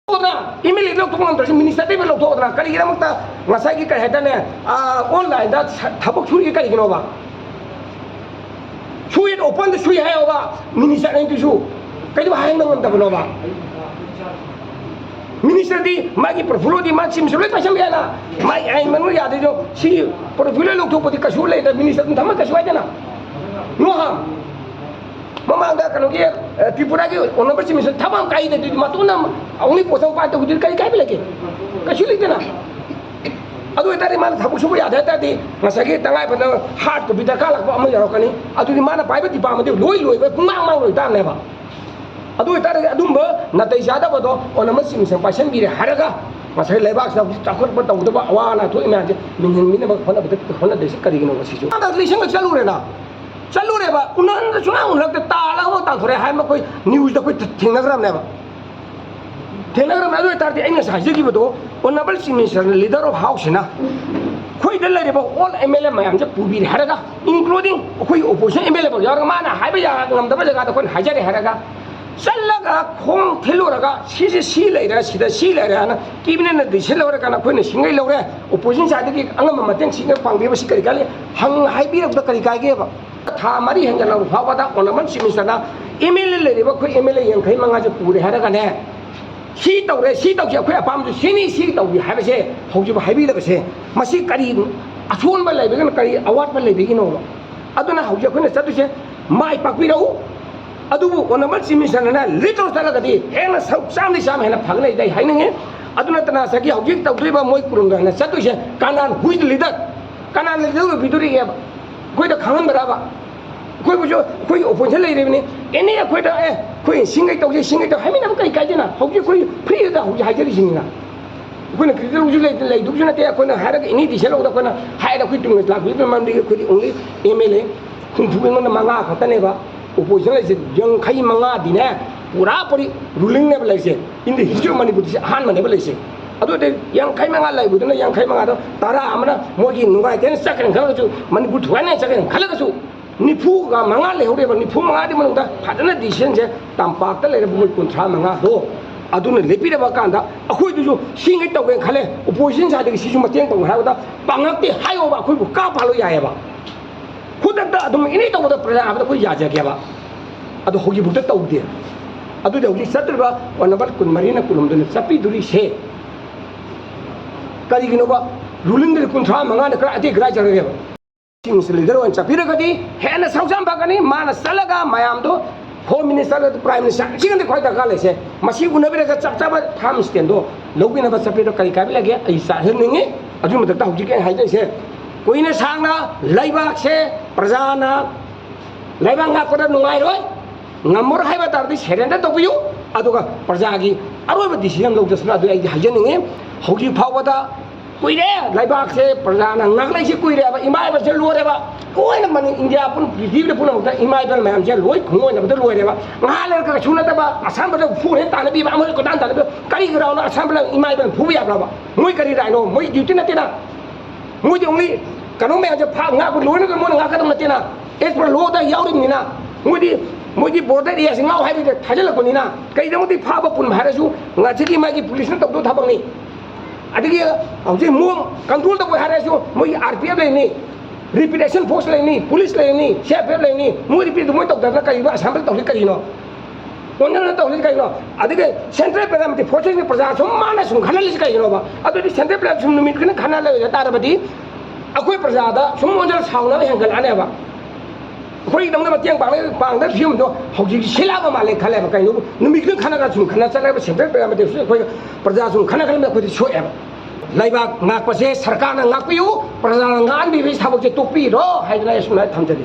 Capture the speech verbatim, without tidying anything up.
ꯂꯧꯊꯣꯛꯑꯣꯗꯅ, M L ꯑꯦ ꯂꯧꯊꯣꯛꯄ ꯉꯝꯗ꯭ꯔꯁꯨ ꯃꯤꯅꯤꯁꯇꯔꯗꯩ ꯂꯧꯊꯣꯛꯑꯣꯗꯅ꯫ ꯀꯔꯤꯒꯤꯗꯃꯛꯇ ꯉꯁꯥꯏꯒꯤ ꯀꯔꯤ ꯍꯥꯏꯇꯥꯔꯦ, ꯑꯣꯟꯂꯥꯏꯟꯗ ꯊꯕꯛ ꯁꯨꯔꯤꯁꯦ ꯀꯔꯤꯒꯤꯅꯣꯕ? ꯁꯨꯏ, ꯑꯣꯄꯟꯗ ꯁꯨꯏ ꯍꯥꯏꯌꯣꯕ ꯃꯤꯅꯤꯁꯇꯔ ꯑꯅꯤꯗꯨꯁꯨ꯫ ꯀꯩꯗꯧꯕ ꯍꯥꯏꯍꯟꯕ ꯉꯝꯗꯕꯅꯣꯕ? ꯃꯤꯅꯤꯁꯇꯔꯗꯤ ꯃꯥꯒꯤ ꯄꯣꯔꯠꯐꯣꯂꯤꯌꯣꯗꯤ ꯃꯥ ꯁꯤꯝꯁꯨ ꯂꯣꯏ ꯄꯥꯏꯁꯟꯕ ꯌꯥꯏꯅ꯫ ꯃꯥꯒꯤ ꯑꯥꯏꯟ ꯃꯅꯨꯡ ꯌꯥꯗ꯭ꯔꯤꯗꯣ ꯁꯤ ꯄꯣꯔꯠꯐꯣꯂꯤꯌꯣ ꯂꯧꯊꯣꯛꯄꯗꯤ ꯀꯩꯁꯨ ꯂꯩꯇ꯭ꯔꯦ, ꯃꯤꯅꯤꯁꯇꯔ ꯑꯗꯨꯝ ꯊꯝꯃ ꯀꯩꯁꯨ ꯍꯥꯏꯗꯅ꯫ ꯅꯣ ꯍꯥꯔꯝ꯫ ꯃꯃꯥꯡꯗ ꯀꯩꯅꯣꯒꯤ, ꯑ, ꯇ꯭ꯔꯤꯄꯨꯔꯥꯒꯤ ꯑꯣꯅꯔꯦꯕꯜ ꯆꯤꯐ ꯃꯤꯅꯤꯁꯇꯔ ꯊꯕꯛ ꯑꯃ ꯀꯥꯏꯗꯗꯤ ꯃꯇꯣꯟꯅ ꯑꯣꯡꯂꯤ ꯄꯣꯁ ꯑꯃ ꯄꯥꯏ ꯇꯧꯈꯤꯗꯣꯏ ꯀꯔꯤ ꯀꯥꯏꯕ ꯂꯩꯒꯦ? ꯀꯩꯁꯨ ꯂꯩꯇꯦꯅ꯫ ꯑꯗꯨ ꯑꯣꯏꯇꯥꯔꯗꯤ ꯃꯥꯅ ꯊꯕꯛ ꯁꯨꯕ ꯌꯥꯗꯦ ꯍꯥꯏ ꯇꯥꯔꯗꯤ ꯉꯁꯥꯏꯒꯤ ꯇꯉꯥꯏ ꯐꯗꯅ ꯍꯥꯔꯠ ꯀꯣꯄꯤ ꯗꯔꯀꯥꯔ ꯂꯥꯛꯄ ꯑꯃ ꯌꯥꯎꯔꯛꯀꯅꯤ꯫ ꯑꯗꯨꯗꯤ ꯃꯥꯅ ꯄꯥꯏꯕ ꯗꯤꯄꯥꯔꯠꯃꯦꯟꯗꯤ ꯂꯣꯏ ꯂꯣꯏꯕ ꯄꯨꯡꯃꯥꯡ ꯃꯥꯡ ꯂꯣꯏ ꯇꯥꯔꯅꯦꯕ꯫ ꯑꯗꯨ ꯑꯣꯏꯇꯥꯔꯗꯤ ꯑꯗꯨꯝꯕ ꯅꯥꯇꯩ ꯆꯥꯗꯕꯗꯣ ꯑꯣꯅꯔꯦꯕꯜ ꯆꯤꯐ ꯃꯤꯅꯤꯁꯇꯔ ꯄꯥꯏꯁꯟꯕꯤꯔꯦ ꯍꯥꯏꯔꯒ ꯉꯁꯥꯏ ꯂꯩꯕꯥꯛꯁꯤꯗ ꯍꯧꯖꯤꯛ ꯆꯥꯎꯈꯠꯄ ꯇꯧꯗꯕ ꯑꯋꯥ ꯑꯅꯥ ꯊꯣꯛꯏ ꯃꯌꯥꯝꯁꯦ ꯃꯤꯡꯍꯟꯕꯤꯅꯕ ꯍꯣꯠꯅꯕꯗ ꯍꯣꯠꯅꯗꯣꯏꯁꯦ ꯀꯔꯤꯒꯤꯅꯣꯕ ꯁꯤꯁꯨ? ꯑꯥꯗ ꯂꯤꯁꯤꯡꯒ ꯆꯠꯂꯨꯔꯦꯅ, ꯆꯠꯂꯨꯔꯦꯕ, ꯎꯅꯍꯟꯗ ꯁꯨꯡꯍꯟ ꯎꯅꯔꯛꯇꯦ, ꯇꯥꯜꯂꯒ ꯑꯃꯨꯛ ꯇꯥꯟꯊꯣꯔꯛꯑꯦ ꯍꯥꯏꯕ ꯑꯩꯈꯣꯏ ꯅ꯭ꯌꯨꯁꯇ ꯑꯩꯈꯣꯏ ꯊꯦꯡꯅꯈ꯭ꯔꯕꯅꯦꯕ꯫ ꯊꯦꯡꯅꯈ꯭ꯔꯕꯅꯦ꯫ ꯑꯗꯨ ꯑꯣꯏꯇꯥꯔꯗꯤ ꯑꯩꯅ ꯉꯁꯥꯏ ꯍꯥꯏꯖꯈꯤꯕꯗꯣ, ꯑꯣꯅꯔꯦꯕꯜ ꯆꯤꯐ ꯃꯤꯅꯤꯁꯇꯔꯅ, ꯂꯤꯗꯔ ꯑꯣꯐ ꯍꯥꯎꯁꯁꯤꯅ ꯑꯩꯈꯣꯏꯗ ꯂꯩꯔꯤꯕ ꯑꯣꯜ ꯑꯦꯝ ꯑꯦꯜ ꯑꯦ ꯃꯌꯥꯝꯁꯦ ꯄꯨꯕꯤꯔꯦ ꯍꯥꯏꯔꯒ, ꯏꯟꯀ꯭ꯂꯨꯗꯤꯡ ꯑꯩꯈꯣꯏꯒꯤ ꯑꯣꯄꯣꯖꯤꯁꯟ ꯑꯦꯝ ꯑꯦꯜ ꯑꯦ ꯐꯥꯎ ꯌꯥꯎꯔꯒ, ꯃꯥꯅ ꯍꯥꯏꯕ ꯌꯥ-, ꯉꯝꯗꯕ ꯖꯒꯥꯗ ꯑꯩꯈꯣꯏꯅ ꯍꯥꯏꯖꯔꯦ ꯍꯥꯏꯔꯒ, ꯆꯠꯂꯒ ꯈꯣꯡ ꯊꯤꯜꯂꯨꯔꯒ ꯁꯤꯁꯦ ꯁꯤ ꯂꯩꯔꯦ, ꯁꯤꯗ ꯁꯤ ꯂꯩꯔꯦ ꯍꯥꯏꯅ ꯀꯦꯕꯤꯅꯦꯠꯅ ꯗꯤꯁꯤꯖꯟ ꯂꯧꯔꯀꯥꯟꯗ ꯑꯩꯈꯣꯏꯅ ꯁꯤꯡꯒꯩ ꯂꯧꯔꯦ, ꯑꯣꯄꯣꯖꯤꯁꯟ ꯁꯥꯏꯗꯇꯒꯤ ꯑꯉꯝꯕ ꯃꯇꯦꯡ ꯁꯤꯡꯒꯩ ꯄꯥꯡꯕꯤꯕꯁꯤ ꯀꯔꯤ ꯀꯥꯏ ꯂꯩ? ꯍꯪ ꯍꯥꯏꯕꯤꯔꯛꯄꯗ ꯀꯔꯤ ꯀꯥꯏꯒꯦꯕ? ꯊꯥ ꯃꯔꯤ ꯍꯦꯟꯖꯜꯂꯕ ꯐꯥꯎꯕꯗ ꯑꯣꯅꯔꯦꯕꯜ ꯆꯤꯐ ꯃꯤꯅꯤꯁꯇꯔꯅ ꯑꯦꯝ ꯑꯦꯜ ꯑꯦ ꯂꯩꯔꯤꯕ ꯑꯩꯈꯣꯏ ꯑꯦꯝ ꯑꯦꯜ ꯑꯦ ꯌꯥꯡꯈꯩ ꯃꯉꯥꯁꯦ ꯄꯨꯔꯦ ꯍꯥꯏꯔꯒꯅꯦ, ꯁꯤ ꯇꯧꯔꯦ, ꯁꯤ ꯇꯧꯁꯤ, ꯑꯩꯈꯣꯏ ꯑꯄꯥꯝꯕꯁꯨ ꯁꯤꯅꯤ, ꯁꯤ ꯇꯧꯁꯤ ꯍꯥꯏꯕꯁꯦ ꯍꯧꯖꯤꯛꯐꯥꯎ ꯍꯥꯏꯕꯤꯗꯕꯁꯦ, ꯃꯁꯤ ꯀꯔꯤ ꯑꯁꯣꯟꯕ ꯂꯩꯕꯒꯤꯅꯣ, ꯀꯔꯤ ꯑꯋꯥꯠꯄ ꯂꯩꯕꯒꯤꯅꯣꯕ? ꯑꯗꯨꯅ ꯍꯧꯖꯤꯛ ꯑꯩꯈꯣꯏꯅ ꯆꯠꯇꯣꯏꯁꯦ, ꯃꯥꯏ ꯄꯥꯛꯄꯤꯔꯛꯎ꯫ ꯑꯗꯨꯕꯨ ꯑꯣꯅꯔꯦꯕꯜ ꯆꯤꯐ ꯃꯤꯅꯤꯁꯇꯔꯅ ꯂꯤꯗ ꯇꯧꯔ ꯆꯠꯂꯒꯗꯤ ꯍꯦꯟꯅ ꯁꯔꯨꯛ ꯆꯥꯝꯃꯗꯤ ꯆꯥꯝꯃ ꯍꯦꯟꯅ ꯐꯒꯅꯤ ꯑꯩ ꯍꯥꯏꯅꯤꯡꯉꯤ꯫ ꯑꯗꯨ ꯅꯠꯇꯅ ꯉꯁꯥꯏꯒꯤ ꯍꯧꯖꯤꯛ ꯇꯧꯗꯣꯔꯤꯕ ꯃꯣꯏ ꯀꯨꯔꯨꯝꯗ ꯍꯦꯟꯅ ꯆꯠꯇꯣꯏꯁꯦ, ꯀꯅꯥꯅ, who is the leader? ꯀꯅꯥꯅ ꯂꯤꯗꯔ ꯑꯣꯏꯕꯤꯗꯣꯔꯤꯒꯦꯕ? ꯑꯩꯈꯣꯏꯗ ꯈꯪꯍꯟꯕ꯭ꯔꯕ? ꯑꯩꯈꯣꯏꯕꯨꯁꯨ ꯑꯩꯈꯣꯏꯒꯤ ꯑꯣꯄꯣꯖꯤꯁꯟ ꯂꯩꯔꯤꯕꯅꯤ꯫ ꯑꯦꯅꯤ ꯑꯩꯈꯣꯏꯗ, "ꯑꯦ, ꯑꯩꯈꯣꯏ ꯁꯤꯡꯒꯩ ꯇꯧꯁꯤ, ꯁꯤꯡꯒꯩ ꯇꯧ" ꯍꯥꯏꯃꯤꯟꯅꯕ ꯀꯔꯤ ꯀꯥꯏꯗꯦꯅ? ꯍꯧꯖꯤꯛ ꯑꯩꯈꯣꯏ ꯐ꯭ꯔꯤꯗ ꯍꯧꯖꯤꯛ ꯍꯥꯏꯖꯔꯤꯁꯤꯅꯤꯅ꯫ ꯑꯩꯈꯣꯏꯅ ꯀ꯭ꯔꯤꯇꯤꯀꯦꯜꯁꯨ ꯂꯩ-, ꯂꯩꯗꯧꯁꯨ ꯅꯠꯇꯦ꯫ ꯑꯩꯈꯣꯏꯅ ꯍꯥꯏꯔꯒ ꯑꯦꯅꯤ ꯗꯤꯁꯤꯖꯟ ꯂꯧꯕꯗ ꯑꯩꯈꯣꯏꯅ ꯍꯥꯏꯔꯒ ꯑꯩꯈꯣꯏ ꯇꯨꯡꯗ ꯂꯥꯛꯄꯤꯕ ꯃꯔꯝꯗꯤ ꯑꯩꯈꯣꯏꯗꯤ ꯑꯣꯡꯂꯤ ꯑꯦꯝ ꯑꯦꯜ ꯑꯦ ꯍꯨꯝꯐꯨꯒꯤ ꯃꯅꯨꯡꯗ ꯃꯉꯥ ꯈꯛꯇꯅꯦꯕ꯫ ꯑꯣꯄꯣꯖꯤꯁꯟ ꯂꯩꯁꯦ ꯌꯥꯡꯈꯩ ꯃꯉꯥꯗꯤꯅꯦ, ꯄꯨꯔꯥ ꯄꯨꯔꯤ ꯔꯨꯂꯤꯡꯅꯦꯕ ꯂꯩꯁꯦ꯫ ꯏꯟ ꯗꯤ ꯍꯤꯁꯇ꯭ꯔꯤ ꯑꯣꯐ ꯃꯅꯤꯄꯨꯔꯗꯤ ꯁꯤ ꯑꯍꯥꯟꯕꯅꯦꯕ ꯂꯩꯁꯦ꯫ ꯑꯗꯨꯗꯤ ꯌꯥꯡꯈꯩ ꯃꯉꯥ ꯂꯩꯕꯗꯨꯅ ꯌꯥꯡꯈꯩ ꯃꯉꯥꯗꯣ ꯇꯔꯥ ꯑꯃꯅ ꯃꯣꯏꯒꯤ ꯅꯨꯡꯉꯥꯏꯇꯦꯅ ꯆꯠꯈ꯭ꯔꯦꯅ ꯈꯜꯂꯒꯁꯨ, ꯃꯅꯤꯄꯨꯔ ꯊꯨꯒꯥꯏꯅ ꯆꯠꯈ꯭ꯔꯦꯅ ꯈꯜꯂꯒꯁꯨ, ꯅꯤꯐꯨꯒ ꯃꯉꯥ ꯂꯩꯍꯧꯔꯦꯕ꯫ ꯅꯤꯐꯨ ꯃꯉꯥꯗꯤ ꯃꯅꯨꯡꯗ ꯐꯖꯅ ꯗꯤꯁꯤꯖꯟꯁꯦ ꯇꯝꯄꯥꯛꯇ ꯂꯩꯔꯕ ꯃꯣꯏ ꯀꯨꯟꯊ꯭ꯔꯥ ꯃꯉꯥꯗꯣ ꯑꯗꯨꯅ ꯂꯦꯞꯄꯤꯔꯕ ꯀꯥꯟꯗ ꯑꯩꯈꯣꯏꯗꯨꯁꯨ ꯁꯤꯉꯩ ꯇꯧꯒꯦꯅ ꯈꯜꯂꯦ, opposition side ꯗꯒꯤ ꯁꯤꯁꯨ ꯃꯇꯦꯡ ꯄꯥꯡꯉꯨ ꯍꯥꯏꯕꯗ ꯄꯥꯡꯉꯛꯇꯦ ꯍꯥꯏꯌꯣꯕ, ꯑꯩꯈꯣꯏꯕꯨ ꯀꯥꯞ ꯍꯥꯜꯂꯣ ꯌꯥꯏꯌꯦꯕ꯫ ꯈꯨꯗꯛꯇ ꯑꯗꯨꯝ ꯏꯅꯩ ꯇꯧꯕꯗ ꯄ꯭ꯔꯖꯥ ꯍꯥꯏꯕꯗ ꯑꯩꯈꯣꯏ ꯌꯥꯖꯒꯦꯕ꯫ ꯑꯗꯣ ꯍꯧꯖꯤꯛꯐꯥꯎꯗ ꯇꯧꯗꯦ꯫ ꯑꯗꯨꯗꯤ ꯍꯧꯖꯤꯛ ꯆꯠꯇ꯭ꯔꯤꯕ ꯑꯣꯅꯔꯦꯕꯜ ꯀꯨꯟꯃꯔꯤꯅ ꯀꯨꯟꯍꯨꯝꯗꯣꯏꯅ ꯆꯠꯄꯤꯗꯣꯔꯤꯁꯦ ꯀꯔꯤꯒꯤꯅꯣꯕ? Ruling ꯗꯗꯤ ꯀꯨꯟꯊ꯭ꯔꯥ ꯃꯉꯥꯅ ꯈꯔ ꯑꯇꯦꯛ ꯀꯔꯥꯏ ꯆꯠꯈ꯭ꯔꯒꯦꯕ? Chief Minister leader ꯑꯣꯏꯅ ꯆꯠꯄꯤꯔꯒꯗꯤ ꯍꯦꯟꯅ ꯁꯔꯨꯛ ꯌꯥꯝ ꯐꯒꯅꯤ꯫ ꯃꯥꯅ ꯆꯠꯂꯒ ꯃꯌꯥꯝꯗꯣ Home Minister, Prime Minister, ꯁꯤꯒꯅꯤ ꯈ꯭ꯋꯥꯏ ꯗꯔꯀꯥꯔ ꯂꯩꯁꯦ꯫ ꯃꯁꯤ ꯎꯅꯕꯤꯔꯒ ꯆꯞ ꯆꯥꯕ firm stand ꯗꯣ ꯂꯧꯕꯤꯅꯕ ꯆꯠꯄꯤꯔꯣ꯫ ꯀꯔꯤ ꯀꯥꯏꯕ ꯂꯩꯒꯦ? ꯑꯩ ꯆꯥꯍꯟꯅꯤꯡꯉꯤ꯫ ꯑꯗꯨꯒꯤ ꯃꯊꯛꯇ ꯍꯧꯖꯤꯛ ꯑꯩꯅ ꯍꯥꯏꯖꯔꯤꯁꯦ, ꯀꯨꯏꯅ ꯁꯥꯡꯅ ꯂꯩꯕꯥꯛꯁꯦ ꯄ꯭ꯔꯖꯥꯅ ꯂꯩꯕꯥꯛ ꯉꯥꯛꯄꯗ ꯅꯨꯡꯉꯥꯏꯔꯣꯏ, ꯉꯝꯃꯔꯣꯏ ꯍꯥꯏꯕ ꯇꯥꯔꯗꯤ surrender ꯇꯧꯕꯤꯌꯨ꯫ ꯑꯗꯨꯒ ꯄ꯭ꯔꯖꯥꯒꯤ ꯑꯔꯣꯏꯕ decision ꯂꯧꯖꯁꯅꯨ꯫ ꯑꯗꯨ ꯑꯩꯗꯤ ꯍꯥꯏꯖꯅꯤꯡꯉꯤ꯫ ꯍꯧꯖꯤꯛ ꯐꯥꯎꯕꯗ ꯀꯨꯏꯔꯦ ꯂꯩꯕꯥꯛꯁꯦ ꯄ꯭ꯔꯖꯥꯅ ꯉꯥꯛꯂꯛꯏꯁꯦ ꯀꯨꯏꯔꯦꯕ꯫ ꯏꯃꯥ ꯏꯕꯁꯦ ꯂꯣꯏꯔꯦꯕ꯫ ꯂꯣꯏꯅ ꯃꯅꯤ-, ꯏꯟꯗꯤꯌꯥ ꯄꯨꯝ, ꯄ꯭ꯔꯤꯊꯤꯕꯤꯗ ꯄꯨꯝꯅꯃꯛꯇ ꯏꯃꯥ ꯏꯕ ꯃꯌꯥꯝꯁꯦ ꯂꯣꯏ ꯈꯣꯡꯑꯣꯏꯅꯕꯗ ꯂꯣꯏꯔꯦꯕ꯫ ꯉꯥꯏꯍꯥꯛ ꯂꯩꯔꯒ ꯀꯩꯁꯨ ꯅꯠꯇꯕ ꯑꯁꯥꯝꯕꯗ ꯐꯨꯔꯦ ꯇꯥꯟꯅꯕꯤꯕ, ꯑꯃ ꯀꯣꯏꯇꯥꯟ ꯇꯥꯟꯅꯕꯤꯕ꯫ ꯀꯔꯤ ꯒ꯭ꯔꯥꯎꯟꯗ ꯑꯁꯥꯝꯕꯗ ꯏꯃꯥ ꯏꯕꯅ ꯐꯨꯕ ꯌꯥꯕ꯭ꯔꯕ? ꯃꯣꯏ ꯀꯔꯤ ꯔꯥꯏꯅꯣ? ꯃꯣꯏ duty ꯅꯠꯇꯦꯅ꯫ ꯃꯣꯏꯗꯤ only ꯀꯩꯅꯣ ꯃꯌꯥꯝꯁꯦ ꯐꯥ-, ꯉꯥꯛꯄ ꯂꯣꯏꯅ ꯃꯣꯏꯅ ꯉꯥꯛꯀꯗꯧ ꯅꯠꯇꯦꯅ꯫ As per law ꯗ ꯌꯥꯎꯔꯤꯕꯅꯤꯅ꯫ ꯃꯣꯏꯗꯤ, ꯃꯣꯏꯗꯤ border area ꯁꯤ ꯉꯥꯎ ꯍꯥꯏꯕꯗ ꯊꯥꯖꯤꯜꯂꯛꯄꯅꯤꯅ꯫ ꯀꯩꯗꯧꯕꯗꯤ ꯐꯥꯕ ꯄꯨꯟꯕ ꯍꯥꯏꯔꯁꯨ ꯉꯁꯤꯒꯤ ꯃꯥꯒꯤ police ꯅ ꯇꯧꯗꯧ ꯊꯕꯛꯅꯤ꯫ ꯑꯗꯒꯤ ꯍꯧꯖꯤꯛ ꯃꯣꯝ control ꯇꯧꯒꯦ ꯍꯥꯏꯔꯁꯨ ꯃꯣꯏꯒꯤ R P F ꯂꯩꯅꯤ, repatriation force ꯂꯩꯅꯤ, police ꯂꯩꯅꯤ, C R P F ꯂꯩꯅꯤ꯫ ꯃꯣꯏ repatriate ꯃꯣꯏ ꯇꯧꯗꯅ ꯀꯔꯤꯅꯣ ꯑꯁꯥꯝꯗ ꯇꯧꯔꯤ ꯀꯔꯤꯅꯣ? ꯑꯣꯟꯅꯅ ꯇꯧꯔꯤ ꯀꯔꯤꯅꯣ? ꯑꯗꯒꯤ central paramilitary forces ꯅ ꯄ꯭ꯔꯖꯥ ꯁꯨꯝ ꯃꯥꯅ ꯁꯨꯝ ꯈꯟꯍꯜꯂꯤꯁꯤ ꯀꯩꯒꯤꯅꯣꯕ? ꯑꯗꯨꯗꯤ central paramilitary ꯁꯨꯝ ꯅꯨꯃꯤꯠ ꯈꯨꯗꯤꯡ ꯈꯟꯍꯜꯂꯦ ꯑꯣꯏꯖ ꯇꯥꯔꯕꯗꯤ ꯑꯩꯈꯣꯏ ꯄ꯭ꯔꯖꯥꯗ ꯁꯨꯝ ꯑꯣꯟꯖꯜ ꯁꯥꯎꯅꯕ ꯍꯦꯟꯒꯠꯂꯛꯑꯅꯦꯕ꯫ ꯑꯩꯈꯣꯏꯒꯤꯗꯃꯛꯇ ꯃꯇꯦꯡ ꯄꯥꯡꯅ-, ꯄꯥꯡꯗꯕ ꯐꯤꯕꯝꯗꯣ ꯍꯧꯖꯤꯛ ꯁꯤꯜꯂꯛꯑꯕ ꯃꯥꯜꯂꯦ ꯈꯜꯂꯦꯕ꯫ ꯀꯩꯅꯣꯕꯨ ꯅꯨꯃꯤꯠ ꯈꯨꯗꯤꯡ ꯈꯠꯅꯔꯒ ꯁꯨꯝ ꯈꯠꯅ ꯆꯠꯂꯒ central paramilitary ꯁꯨ ꯑꯩꯈꯣꯏ ꯄ꯭ꯔꯖꯥ ꯁꯨꯝ ꯈꯠꯅ ꯈꯠꯅꯕꯗ ꯑꯩꯈꯣꯏꯗꯤ ꯁꯣꯛꯑꯦꯕ꯫ ꯂꯩꯕꯥꯛ ꯉꯥꯛꯄꯁꯦ ꯁꯔꯀꯥꯔꯅ ꯉꯥꯛꯄꯤꯌꯨ, ꯄ꯭ꯔꯖꯥꯅ ꯉꯥꯛꯍꯟꯕꯤꯕꯒꯤ ꯊꯕꯛꯁꯦ ꯇꯣꯛꯄꯤꯔꯣ ꯍꯥꯏꯗꯅ ꯑꯩ ꯑꯁꯨꯝꯅ ꯊꯝꯖꯒꯦ꯫